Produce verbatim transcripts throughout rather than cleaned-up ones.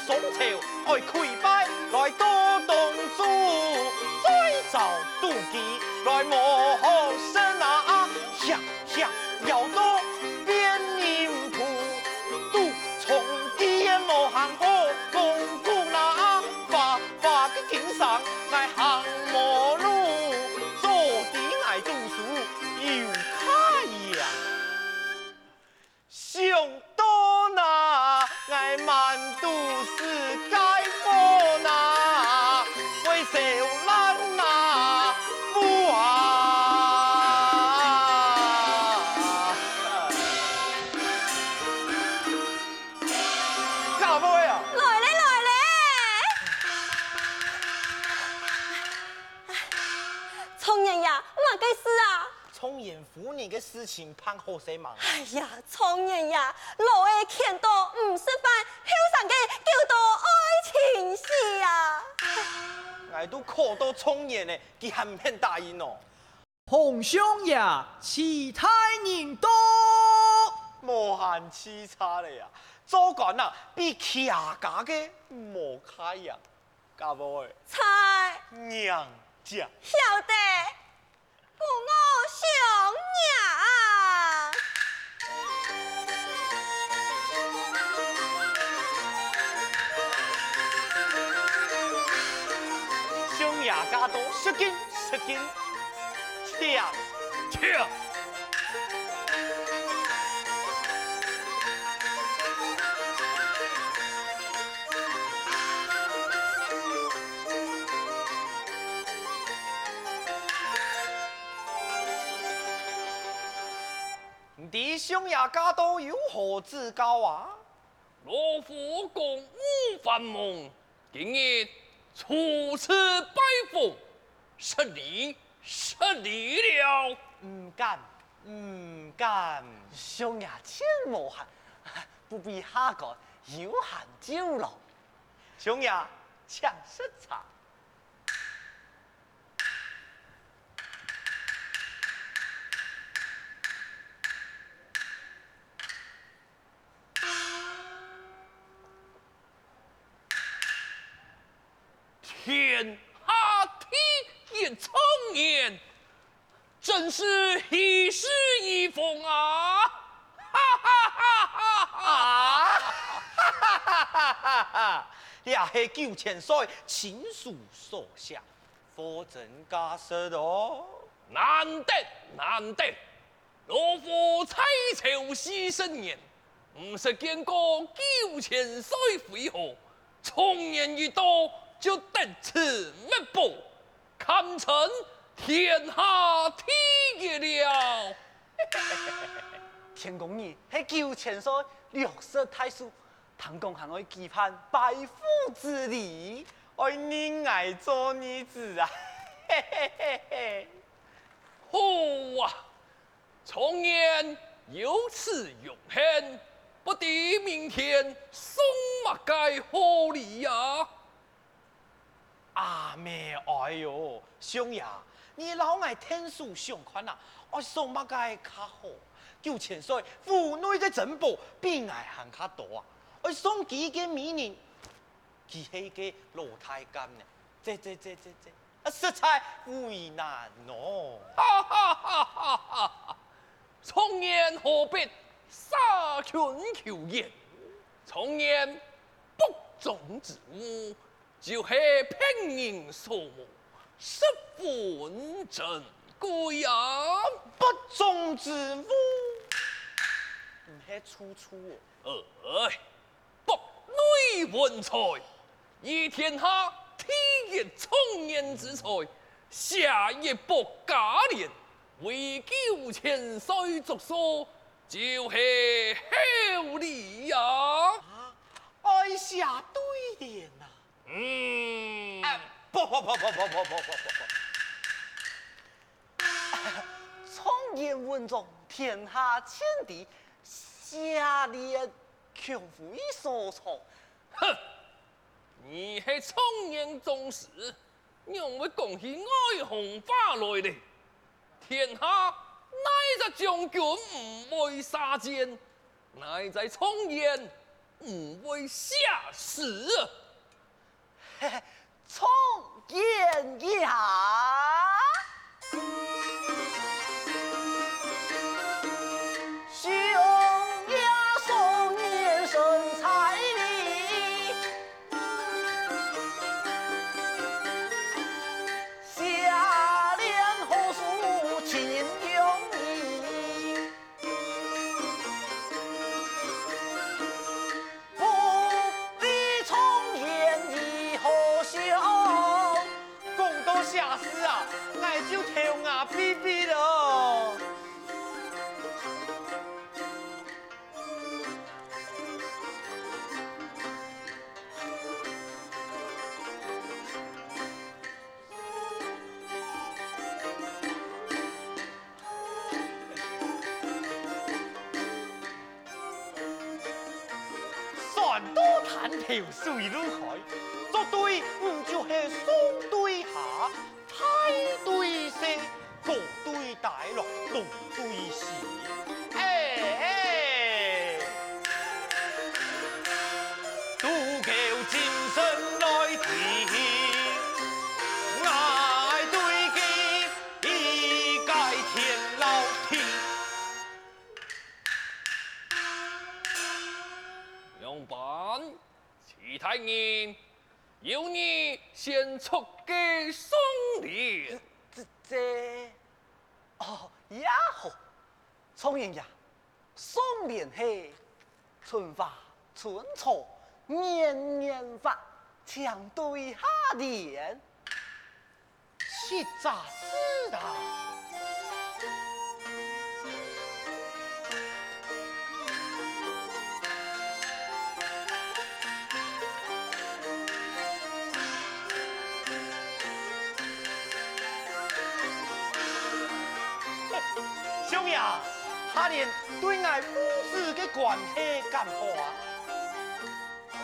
松草愛跪拜來多當主，再找肚皮來無好生啊！響響搖到變人仆，都從地也無行好功夫啦！花花个經商，𠊎行無路，早知𠊎讀書有較贏。 想到那，𠊎滿肚是該火那，會燒爛那屋啊！家妹啊！來咧，來咧！狀元爺，麼个事啊？ 狀元夫人个事情辦好勢吂？哎呀，狀元爺，老个譴到毋食飯，後生个噭到愛尋死啊！𠊎都考到狀元了，佢還毋肯答應哦？彭相爺，徐大人到！無閒洎杈了啊！做官啊，比騎家个無較贏。 家妹。在。娘家。曉得，姑母相迎。相爺駕到，失敬，失敬。 請，請。你知相爺駕到有何指教啊？ 老夫公務繁忙，今日初次拜訪，失禮，失禮了。毋敢，毋敢。相爺請無閒，不必下官，有閒就勞。相爺，請食茶。 天下第一狀元，真是喜事一封啊！哈哈哈哈哈！啊！哈哈哈哈哈！這係九千歲親手所寫，貨真價實哦。難得，難得！ 老夫在朝四十年，毋識見過九千歲會賀，狀元一到就得此墨寶，堪稱天下第一了。天公爺係九千歲六十大壽，聽講還愛舉辦拜府之禮，愛認𠊎做兒子啊！嘿嘿嘿嘿。好啊！ 狀元有此榮幸，不知明天送麼个好禮啊？阿姆，哎喲，相爺，你摎𠊎𢯭手想看啊，愛送麼个較好？九千歲府內个珍寶比𠊎還較多啊，愛送佢个美人，佢係个老太監呢，這這這這這，啊，實在為難哦。哈哈哈哈哈哈！ 狀元何必捨近求遠？狀元不中之物，就係別人所無，十分珍貴啊！不中之物，毋係處處哦。哎， 博內文才，以天下第一狀元之才，寫一博價聯，為九千歲祝壽，就係厚禮啊！啊，愛寫對聯啊！嗯。啊，不不不不不不不不不不。狀元文章，天下盡知，寫聯 強為所藏。哼！你係狀元宗室，仰會講起外行話來咧？天下哪隻將軍毋會射箭？哪隻狀元毋會寫詩。嘿嘿，重言一下。兄也少年生在里， 写联何事尽容易，不必重言亦好笑。講到寫詩啊，𠊎就頭牙咇咇咯。 船到潭頭水路開，作對毋就係上對下，大對細，高對低咯，東對西。哎，哎，渡口今生來停，𠊎對佢一介田老弟。 仰般？徐大人，有你先出句送聯。這，這，哦，也好。狀元爺，送聯係：春花春草年年花，請對下聯。 實在是啊。兄呀，下聯對𠊎父子个關係敢好啊？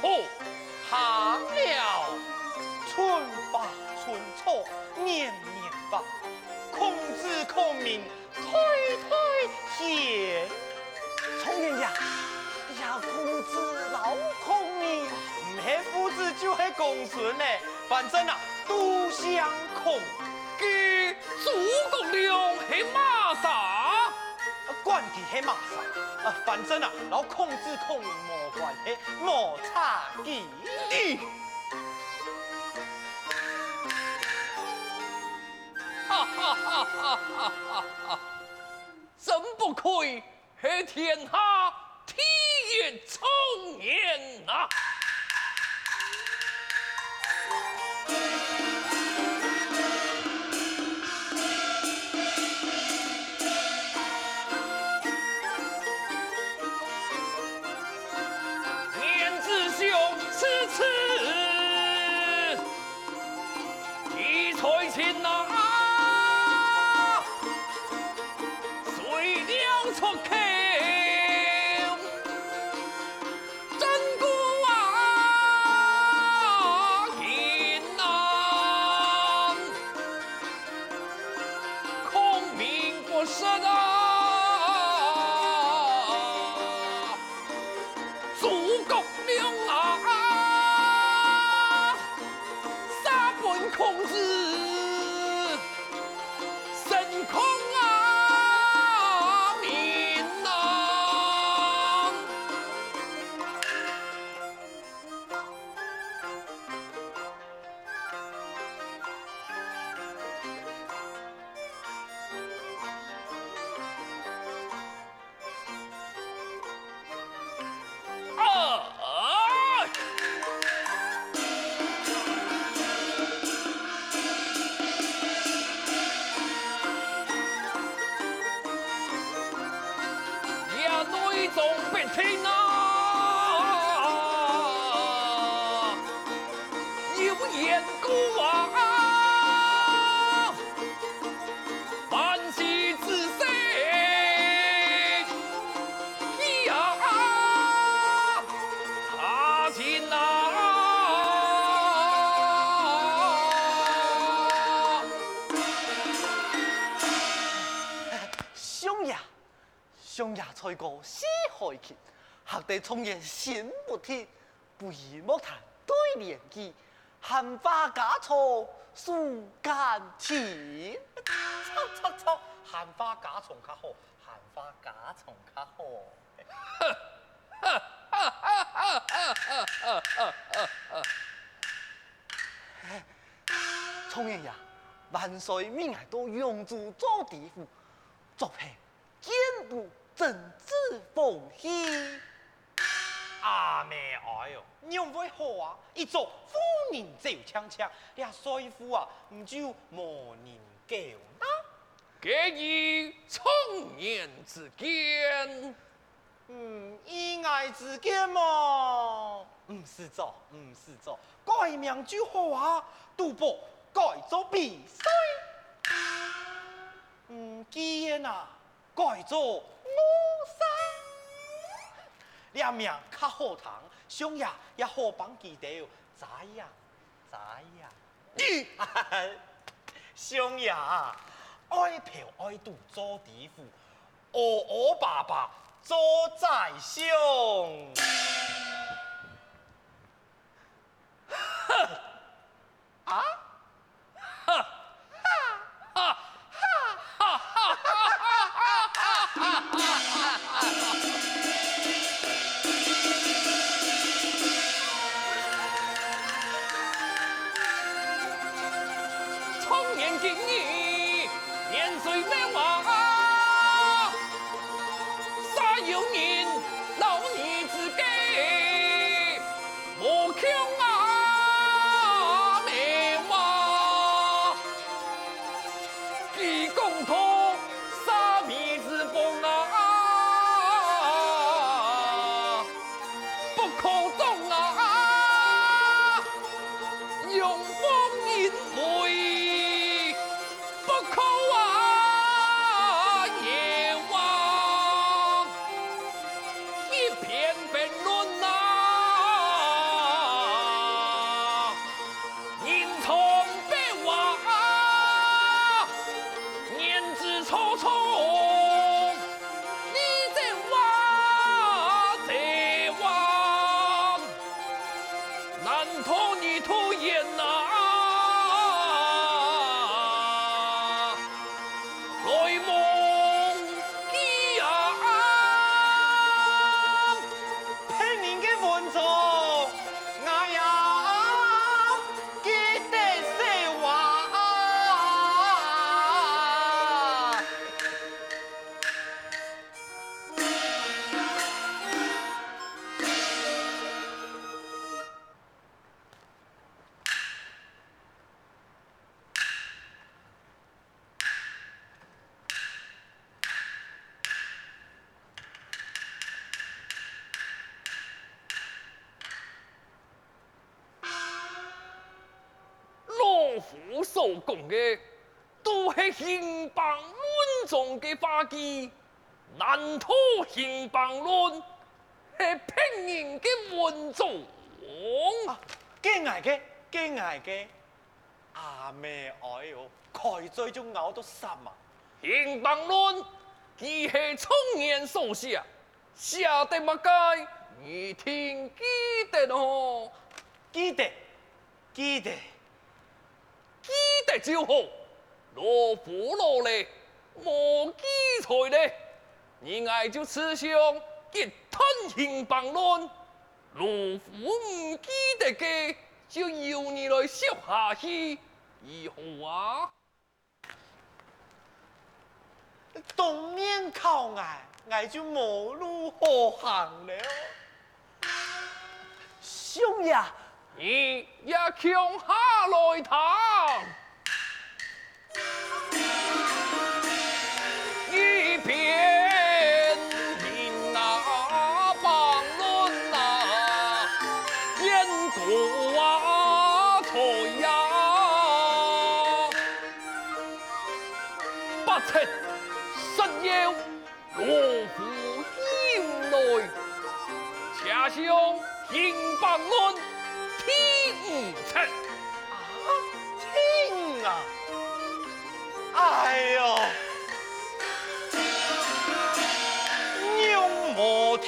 好，行了。春花春草年年花，孔子孔明代代賢。狀元爺，呀，孔子摎孔明，毋係父子就係公孫呢，反正啊，都姓孔。該諸葛亮係麼儕？ 管佢係麼儕，啊，反正啊，摎孔子孔明無關係，無差別。咦！哈哈哈哈哈哈！真不愧係天下第一狀元啊！ 言之兄，此次題材情啊，水调出口，战鼓啊，迎难。 孔明不识啊，诸葛亮啊，杀分孔子，成孔啊，名啊。 兄呀， 兄爺在歌四海尋，嚇得狀元心不定，不依莫談對聯句，閒話家常訴感情。著著著，閒話家常較好，閒話家常較好。狀元爺，萬歲命𠊎到揚州做知府，作陪 建都鎮治風氣。阿姆哀哦，仰會好啊！一早夫人走淨淨，這稅賦啊，毋就無人繳啦。皆依狀元之見。嗯，依𠊎之見無？毋使做，毋使做，改名就好啊！賭博改做避稅。 嗯，既然啊，改做餓煞。這名較好聽，相爺也好幫佢兜遮樣遮樣。相爺啊，愛嫖愛賭做知府，屙屙吧吧做宰相。 啊？哈！哈！哈！哈！哈！哈！哈！哈！哈！哈！状元今日年歲老啊，煞有人老兒之家 無共啊咩話，佢講到煞尾之風啊，不可當啊，仰望人為。 不可啊，冤枉！一片評論啊，人傳百話啊，言之鑿鑿，你這話這話。 難道你徒言啊，來忘記啊？別人个文章，𠊎也記得寫啊。 老夫所講个，都係行邦論中个話句。難道行邦論係別人个文章？啊，該𠊎个，該𠊎个。 阿姆哀哦，開嘴就咬到煞啊！行邦論，佢係狀元所寫，寫得麼个，你定記得哦？記得，記得。記得就好，老夫老了，無記才了。你𠊎就試想一段行邦論， 老夫毋記得个，就由你來說下去，如何啊？當面考𠊎，𠊎就無路好行了。相爺，你也共下來聽。 一片評啊邦論啊，言過啊在啊，八尺煞腰 老夫忍耐，且上行邦論第五冊。啊，第五啊！哎喲，仰無頭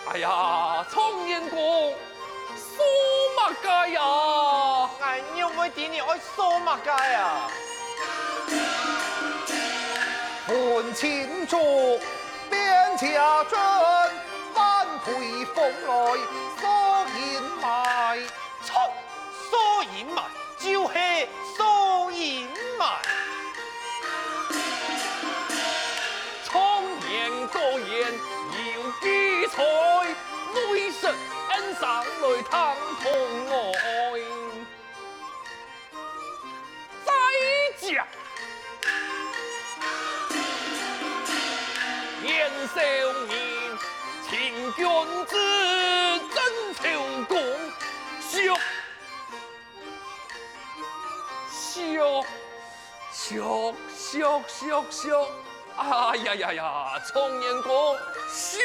哎呀，狀元公，笑麼个呀？𠊎仰會知你愛笑麼个啊？分青竹，變家珍，萬倍奉來，笑人埋。著，笑人埋，就係笑人埋。 狀元果然有奇才，內室恩生來探望𠊎。在這，袁紹人，秦君子，鄭昭公，屬 屬，屬，屬，屬，屬。哎呀呀呀，狀元公，屬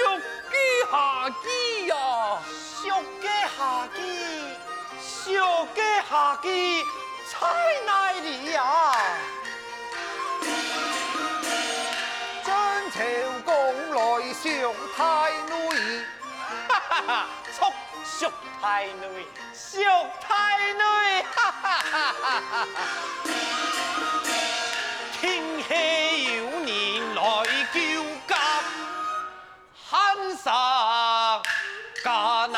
幾下句呀？屬幾下句，屬幾下句，在哪裡呀？鄭昭公來屬太內。哈哈哈，著，屬太內。 屬太內，哈哈哈哈哈！定係有人來糾葛，喊聲家哪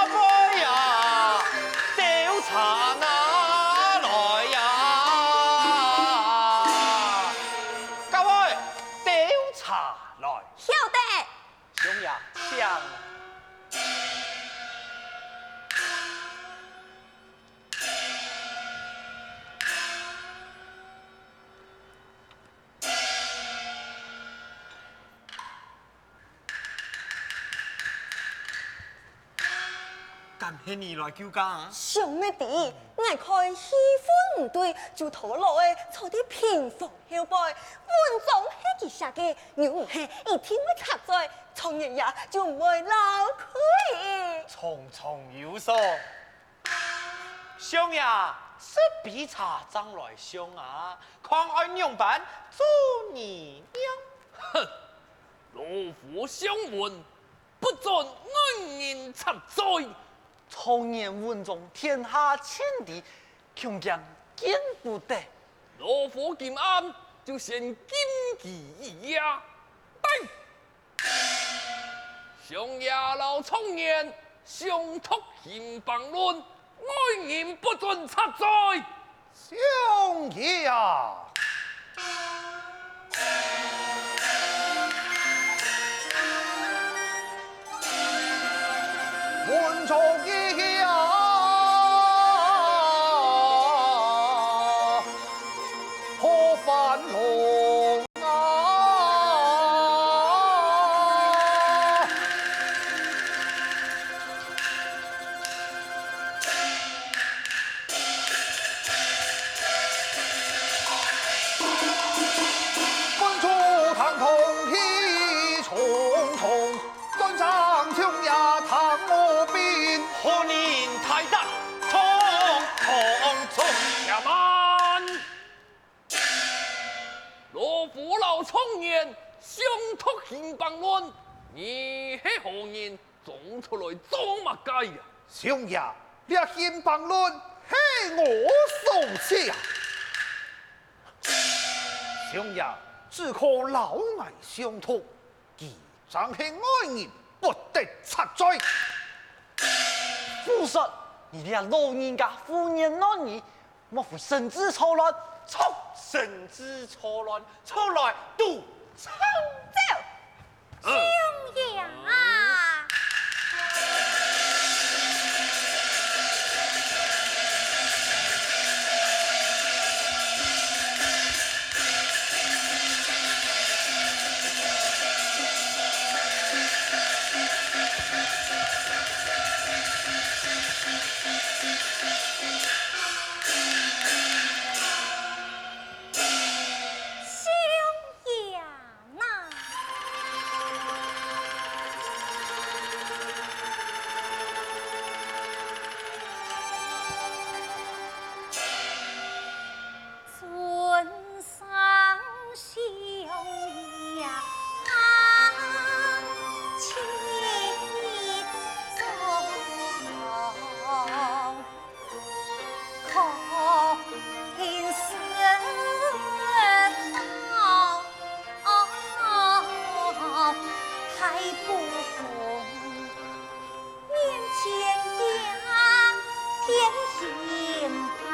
位啊，調查哪來呀？各位，調查來。曉得。 相爺，請。敢係你來救駕啊？想乜知，𠊎看氣氛毋對，就拖老仔坐在屏風後背。文章係佢寫个，若毋係，一定會插嘴，狀元爺就毋會漏氣。重重有賞。相爺，食杯茶正來相啊，看愛仰般做你命。哼，老夫相允， 不准外人插嘴。狀元文章天下盡知，恐驚見不得。老夫今暗就先禁佢一夜。呔！相爺摎狀元相託行房論，外人不准插嘴。 相爺啊！文章一夜啊，破樊籠啊！ 文章聽筒氣沖沖，轉正相爺聽我禀。何人大膽，通通從。且慢！老夫摎狀元相託行房論，你係何人？ 裝出來做麼个呀？相爺，這行房論係我所寫啊！相爺只可摎𠊎相託，佢正係外人，不得插嘴。胡說！你這老人家胡言亂語， 莫非心志錯亂？著，心志錯亂，出來堵抄！走！相爺啊！相爺啊！不逢，面前家，天心旁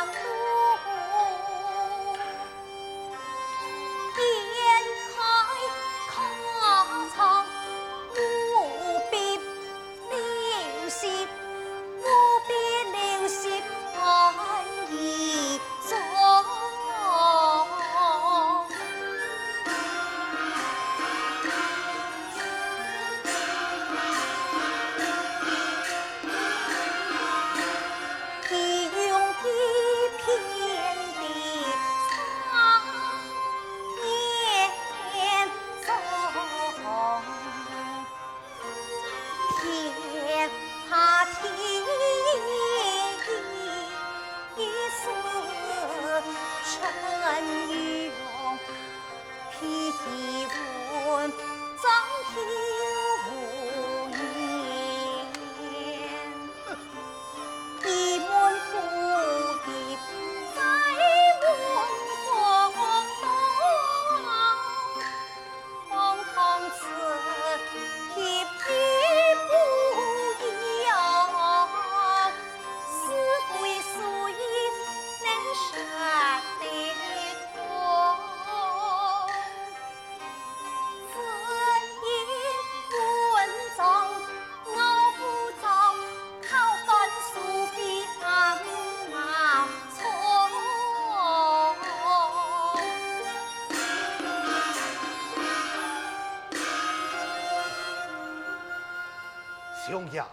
路。掀开客窗，无比流星，无比流星寒意中。 披用一片的长眠中，天怕地是春雨。 披衣问妆又无言，一门不一再问东东。 方同此地不一样，是非谁能说得通？只因文章熬不着， 靠干苏菲暗冒充。兄呀，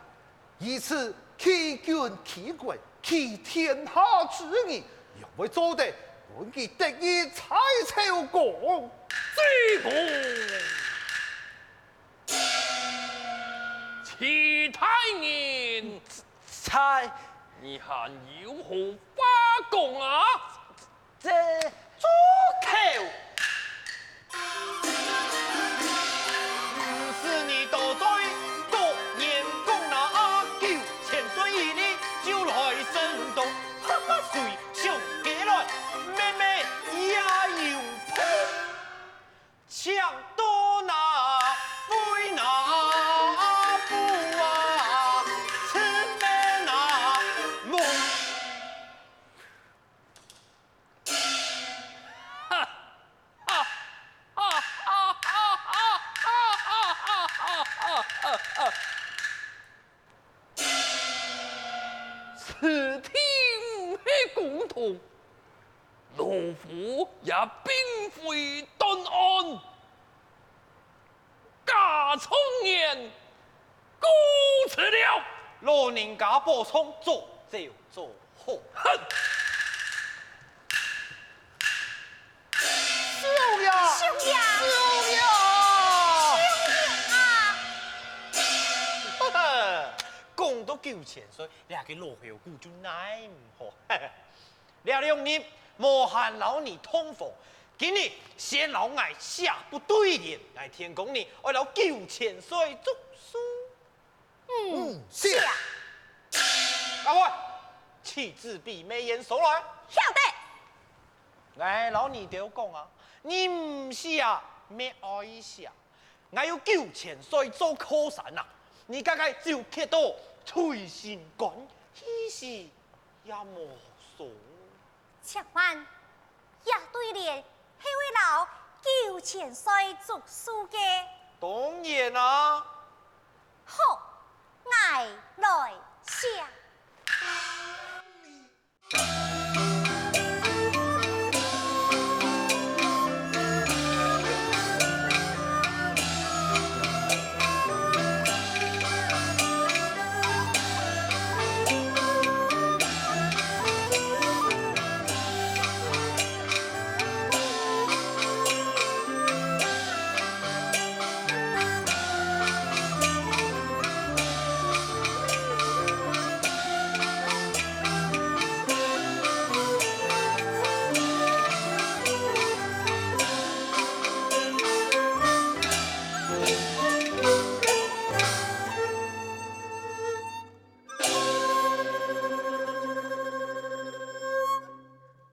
以此欺君欺國欺天下之人，仰會做得分佢得意在朝貢？罪过！ 徐大人，在。你還有何話講啊？这住口！毋使你多嘴，多言講那九千岁一哩就來升堂，哈哈，谁想得來，妹妹也有福。 抢到那飞那步啊，吃饭那梦。哈哈哈哈哈哈哈哈哈哈哈哈！ 此地毋係公堂，老夫也並非斷案。假状元告辭了。老人家保重，早走早好。哼！ 少爷！少爷！少爷！少爷啊！哈哈，讲到九千岁，这个老后姑就奈毋何。这两日无閒摎你通风，今日先摎𠊎写副对联，𠊎天光日，爱摎九千岁祝寿。 嗯，写。阿妹，去纸笔墨砚收來。晓得。𠊎摎你兜講啊，你毋寫啊，乜愛寫。𠊎有九千歲做靠山啊，你該該就忒多，捶心肝，氣死也無爽。 請問，這對聯係會摎九千歲祝壽个？當然啊。好，𠊎來寫。